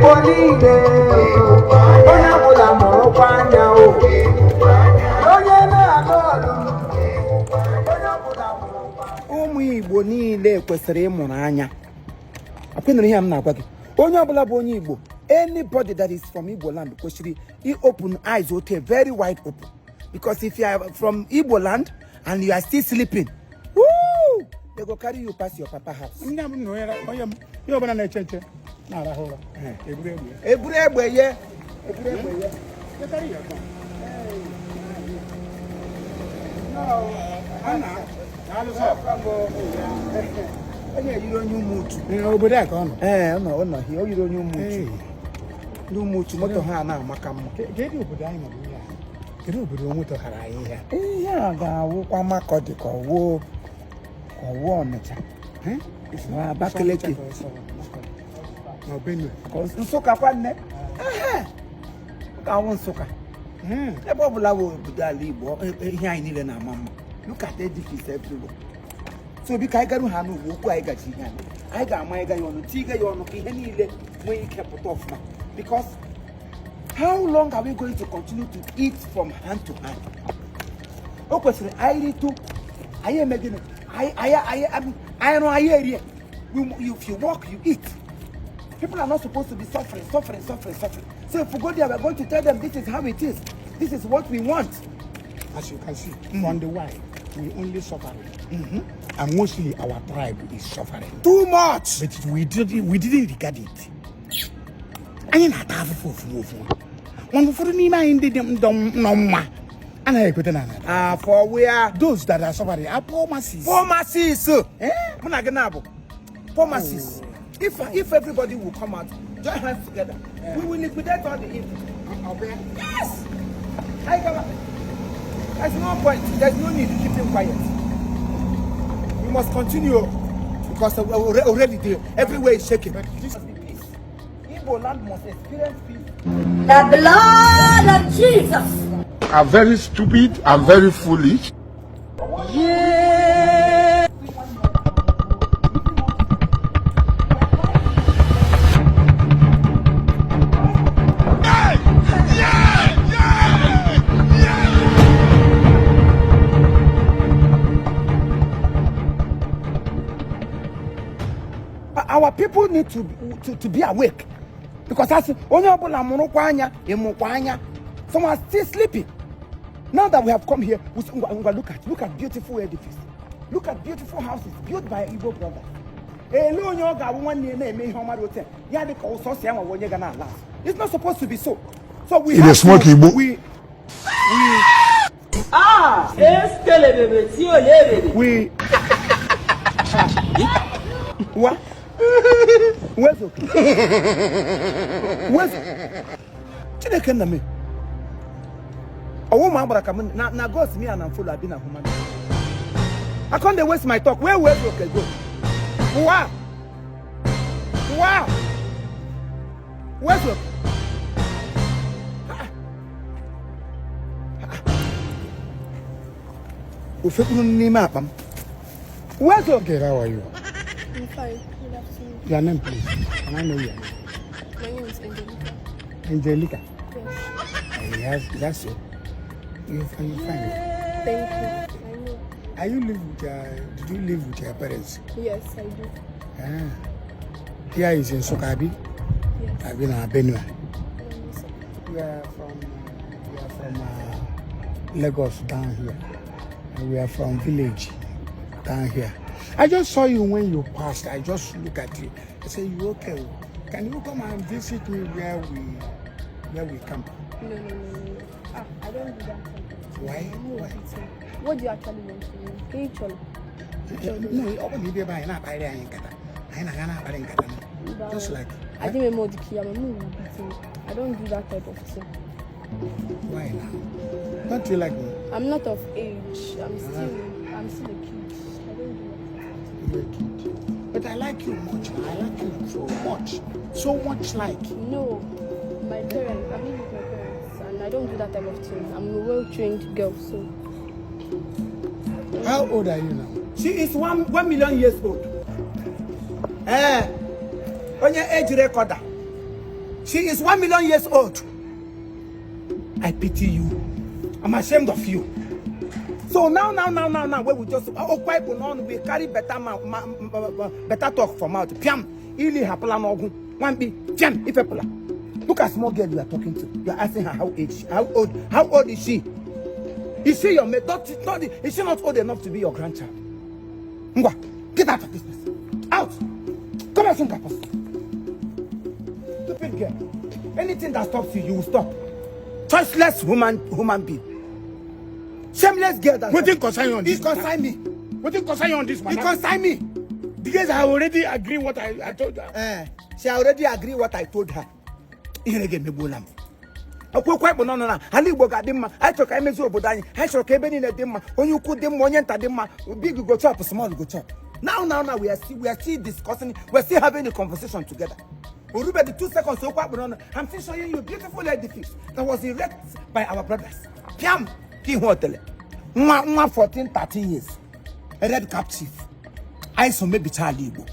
Igbo niile, onye ọbụla mụrụkwa anya o, onye na-anụ ọlụ, onye ọbụla mụrụkwa. Ụmụ Igbo niile kwesịrị ịmụrụ anya. Akwụnụrụ ihe m na-agwa gị, onye ọbụla bụ onye Igbo, anybody that is from Igbo land kwesịrị i-open eyes ote very wide open, because if you are from Igbo land and you are still sleeping, woo, they go carry you pass your papa house. Ndị abụ na onye m ihe ọbụla na-eche nche na-arahụ ụra, eburu egbe ya. Eburu egbe ye, eburu egbe ye. They carry your gun. No, Daalụ sọ. onye yiri onye Ụmụuchu. Ee, obodo a ka ọ nọ. Ee, ọ nọ hie, o yiri onye Ụmụuchu. Ee. Ndị Ụmụuchu, moto ha na-amaka mma. Kedu obodo anyị nọ ihe a? Kedu obodo moto hara anyị ihe a? Ihe a ga-awụkwa Makurdi ka ọwụọ, ka ọwụọ Ọnịcha. Eh? Na Abakaliki. Ka ọ sọ Makurdi. Na Benue. Ka Nsụka kwa nne. Ehe. Ọ ga-awụ Nsụka. Ebe ọ bụla bụ obodo ala Igbo, ihe anyị niile na-ama mma. Look at edifice everywhere. So biko, anyị garu ha n'ugbo okwu anyị gaji ihe anyị ga-ama ịga ya ọnụ, tiga ya ọnụ ka ihe niile nwee ike pụta ọfụma, because how long are we going to continue to eat from hand to hand? O kwesịrị anyị ritụ, anyị eme gịnị? Anyị rụọ, anyị erie. If you work, you eat. People are not supposed to be suffering, suffering, suffering, suffering. So if we go there, we are going to tell them this is how it is, this is what we want. As you can see, from the why, we only suffering. And mostly our tribe is suffering. Too much. But we didn't regard it. Anyị na-ata afụfụ ofuma ofuma. Mana ụfọdụ n'ime anyị ndị dị ndọ nọ mma anaghị ekweta na ana. Ah, for where? Those that are suffering are poor masses. Poor masses. Eh? Mụ na gị na-abụ poor masses. If everybody will come out, join hands together, we will liquidate all the evil. Yes. Anyị gaba. There's no point, there's no need keeping quiet. We must continue because already everywhere is shaking. But this- Must be peace. Igbo land must experience peace. The blood of Jesus. I'm very stupid. I'm very foolish. Yeah. Our people need to be awake because as onye ọbụla mụrụkwa anya, ịmụkwa anya, some are still sleeping. Now that we have come here, we say, ngwa, ngwa, look at beautiful edifice, look at beautiful houses built by Igbo brothers. Ele onye ọ ga-awụ nwanne ya na-eme ihe ọma dị otu a, ya dị ka ụsọ si enwe onye ga na-ala azụ. It's not supposed to be so. So we Ị have na-smoke to Igbo? we Ah, eskele bebe tí ò lè bèbè. We wa wezo wezo Chineke nna m, ọwụ ma agbara ka m na ghost me and am follow abi na human. I come dey waste my talk. Where wezo okay go wa wa wezo. Ah. Ah. Ofe kpuru n'ime akpa m, wezo. Okay, how are you? I'm fine. Good afternoon. Your name, please. Can I know your name? My name is Angelica. Angelica. Yes. Yes, that's it. You're fine. Thank you. I know. Are you live with your, did you live with your parents? Yes, I do. Ah. Here is in Nsukka, abi? Yes. Abi na Benue. So, We are from Lagos down here. And we are from village down here. I just saw you when you passed. I just look at you. I say, "You okay? Can you come and visit me where we camp?" No. Ah, I don't do that. Why? I'm not Why? beating. What do you actually want from me? Can you tell? No, ọ bụ na ibe ebe anyị na-akparị anyị nkata. Anyị na-aga na-akparị nkata na. Just like, I didn't know the key. I'm not beating. I don't do that type of thing. Why now? Don't you like me? I'm not of age. I'm still a kid. I don't do that. You're a kid. But I like you much. I like you so much. So much like. No, my parents. I live with my parents, and I don't do that type of thing. I'm a well-trained girl, so. How old are you now? She is 1 million years old. Ee, onye age recorder. She is 1 million years old. I pity you. I'm ashamed of you. So now, now, now, now, now, wey we just okwu anyị bụ n'ọnụ, we carry better mouth, better talk for mouth. Piam, ili hapụla n'ọgwụ. Nwamkpi, piam, ifepụla. Look at small girl you are talking to. You are asking her how old is she? Is she your mate? Not, is she not old enough to be your grandchild? Ngwa, get out of this place. Out. Come out from campus. Stupid girl. Anything that stops you, you will stop. Choiceless human being. Shameless girl that. Wetin concern you on this It concern me. Wetin concern you on this It matter? concern me. The girls have already agree what I told her. Eh, she already agree what I told her. Ihere ga-emegbuola m. Okwu ekpo n'ọnụ na ala Igbo ga-adị mma. Anyị chọrọ ka anyị mezie obodo anyị. Anyị chọrọ ka ebe niile dị mma. Onye ukwu dị mma, onye nta dị mma. Big go chop, small go chop. Now, now, now, we are still discussing, we are still having a conversation together. Orube the 2 seconds okwu akpụ n'ọnụ. I'm still showing you beautiful edifice that was erected by our brothers. Piam, ka ihu otele. Nwa nwa 14, 13 years. A red cap chief. Anyị so mebicha ala Igbo.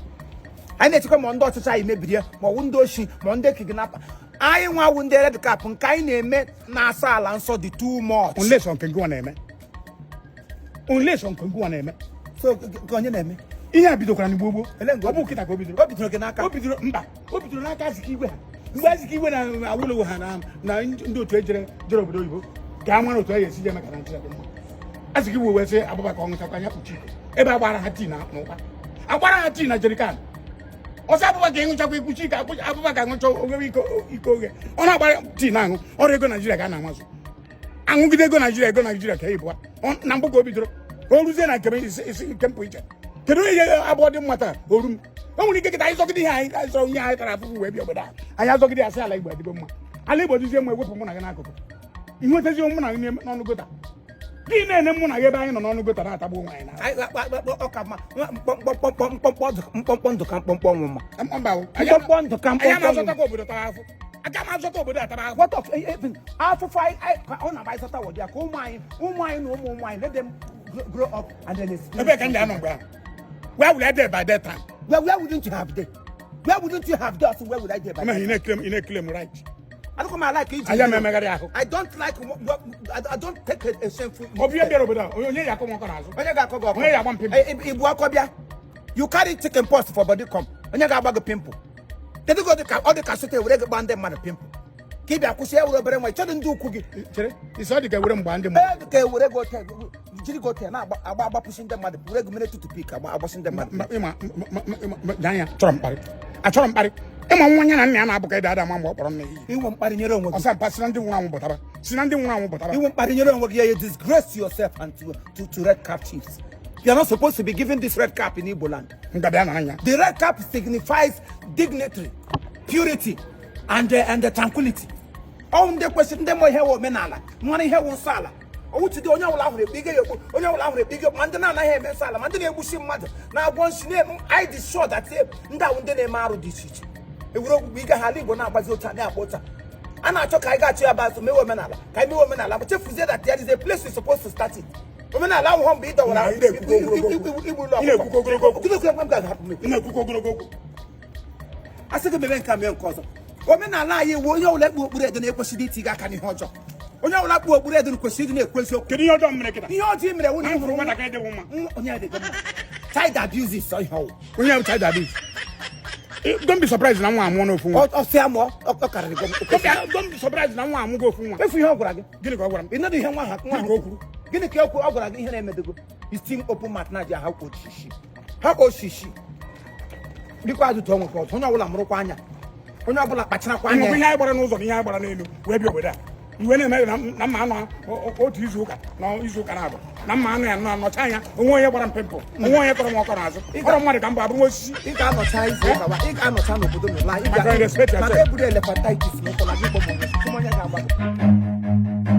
Anyị na-echekwa ma ndị ọchịchị anyị mebiri ya, ma ọwụ ndị oshi, ma ndị kidnapper. Anyị nwawu ndị red cap, nke anyị na-eme na-asa ala nsọ dị too much. Unless nke gị na-eme. Unless nke gị na-eme. So nke onye na-eme? Ihe a bidokwara n'Igbo gboo. Ele nga Ọ bụ kịta ka o bidoro. O bidoro gị n'aka. O bidoro, mba, o bidoro n'aka Azikiwe ha. Mgbe Azikiwe na Awolowo ha na ndị otu ejere jere obodo oyibo ka a mara otu a ga-esi je eme ka Naijiria dị mma. Azikiwe wee sị Abubakar ọ ṅụchakwa anya kpuchi iko. Ebe a gbara ha tii na n'ụkpa. Agbara ha tii na jerrycan. Ọsọ Abubakar ịṅụchakwa ikpuchi iko, Abubakar ṅụcha oghere iko iko oghe. Ọ na-agbara tii na-aṅụ ọrụ ego Naijiria ka a na-amazụ. Aṅụgide ego Naijiria, ego Naijiria ka ịbụa na mbụ ka o bidoro. O ruzie na nke m isi nke mpụ iche. Kedu ihe abụọ dị mma taa oru m? O nwere ike kịta anyị zọgide ihe anyị anyị zọrọ, ihe anyị tara afụfụ wee bịa obodo a. Anyị azọgide ya sị ala Igbo adịgo mma. Ala Igbo dịzie mma, ewepụ mụ na gị n'akụkụ. Ị nwetazi mụ na gị n'ọnụ gutter. Gị na-ene mụ na gị ebe anyị nọ n'ọnụ gutter na-atagbu onwe anyị na Anyị ọ ka mma mkpọmkpọ mkpọmkpọ ndụ, mkpọmkpọ ndụ ka mkpọmkpọ ọnwụ mma. Mba o. Mkpọmkpọ ndụ ka Anyị mkpọmkpọ ọnwụ. ama-azọtakwa obodo tara afụ. Aka m azọta obodo a tara afụ. What of afụfụ anyị ka ọ na-agba ịzọta wọdị ya ka ụmụ anyị, ụmụ anyị na ụmụ ụmụ anyị, let them grow up and then experience. Ebee ka m ga-anọ mgbe ahụ? Where will I dey by that time? Where wouldn't you have dey? Where wouldn't you have dey? Also, where would I dey by Ime that ị na-ekele m, ị na-ekele m right. I don't come like iji. Anya m emegharị ahụ. I don't like I don't take a shameful. Ọ bụ ihe bịara obodo a, onye ya akọ m ọkọ n'azụ. Onye ga-akọ gị ọkọ? Onye ga-agba m pimple? Ibu akọ bịa. You carry chicken pox for body come. Onye ga-agba gị pimple? Kedu ka ọ dị ka ọ dị ka sote were gị gbaa ndị mmadụ pimple? Ka ị bịa kwụsị ewere obere nwa ịchọdụ ndị ukwu gị. Chere, isi ọ dị ka ewere mgba ndị mmadụ. Ee, ka ewere gị ote jiri gị ote na-agba agba agbapụsị ndị mmadụ, were gị mere toothpick agba agbasị ndị mmadụ. Ịma daa ya chọrọ mkparị. Achọrọ mkparị. Ịma nwa ya na nna ya na-abụ ka ịda ada ma mgbe ọ kpọrọ nna ya iyi. Inwe mkparị nyere onwe gị. Ọsọ mpa si na ndị nwụrụ anwụ pụtara. Si na ndị nwụrụ anwụ pụtara. Inwe mkparị nyere onwe gị. You disgrace yourself and to red cap chiefs. You are not supposed to be given this red cap in Igbo land. Nga bịa nara ya. The red cap signifies dignity, purity, and tranquility. Ọ ndị kwesịrị ndị ma ihe wụ omenala, mara ihe wụ nsọ ala. Owu today onye ọbụla hụrụ ekpe ige ya okpu, onye ọbụla hụrụ ekpe ige, ma ndị na-anaghị eme nsọ ala, ma ndị na-egbusi mmadụ, na-agwọ nsị, na-eme. Anyị dị sure that ndị ahụ ndị na-eme arụ dị iche iche. Ewere ogbugbu ige ha ala Igbo na-agbazi otu a na-agba otu a. A na-achọ ka anyị ga-achọ ya bụ azụ mewe omenala, ka anyị mewe omenala, bụ chefuzie that there is a place we supposed to start it. Omenala ahụhụ mgbe ị dọwara Na, ị na-ekwukwa ogologo okwu. igburu Ị na-ekwukwa ogologo okwu. Gịnị ka m ga-ahapụ m ekwu? Ị na-ekwukwa ogologo okwu. A sị gị mebe nke a, mee nke ọzọ. Omenala anyị ewu onye ọbụla ekpu okpuru edo na-ekwesịghị itinye aka n'ihe ọjọọ. Onye ọbụla kpu okpuru edo kwesịrị ịdị na-ekwu eziokwu. Kedu ihe ọjọọ m mere kịta? Ihe ọjọọ i mere wụ na Na ị m hụrụ hụrụ nwatakịrị dị mma. Onye adịghị mma, child abuse is ihe ọwụ. Onye bụ child abuse? Don't be surprised na nwa amụọ n'ofu nwa. Ọ sị amụọ, ọ karịrị gị. Don't be surprised na nwa amụgo ofu nwa. Efu ihe ọ gwara gị. Gịnị ka ọ gwara m? Ị nọdụ ihe nwa ha nwa. Gịnị ka o kwuru? Gịnị ka ọ gwara gị? Ihe na-emedogo isi open mouth na ji ha oshishi ha oshishi dịkwa ajụjụ onwe ka ọzọ. Onye ọbụla mụrụkwa anya, onye ọbụla kpacharakwa anya. Ịnwekwa ihe anyị gbara n'ụzọ na ihe anyị gbara n'elu wee bịa obodo a. Iwe na-eme na mma anọ otu izu ụka na izu ụka na-abụ na mma anụ ya nọ anọcha anya onwe onye gbara m pimple, onwe onye kọrọ m ọkọ n'azụ. Ọrụ mmadụ ka m bụ abụrụ m osisi. Ị ga-anọcha izu ụka wa, ị ga-anọcha n'obodo n'ụla. My friend, respect yourself. Maka eburu elephantitis n'ụkwụ na gị kpọmọ onye ga-agba gị.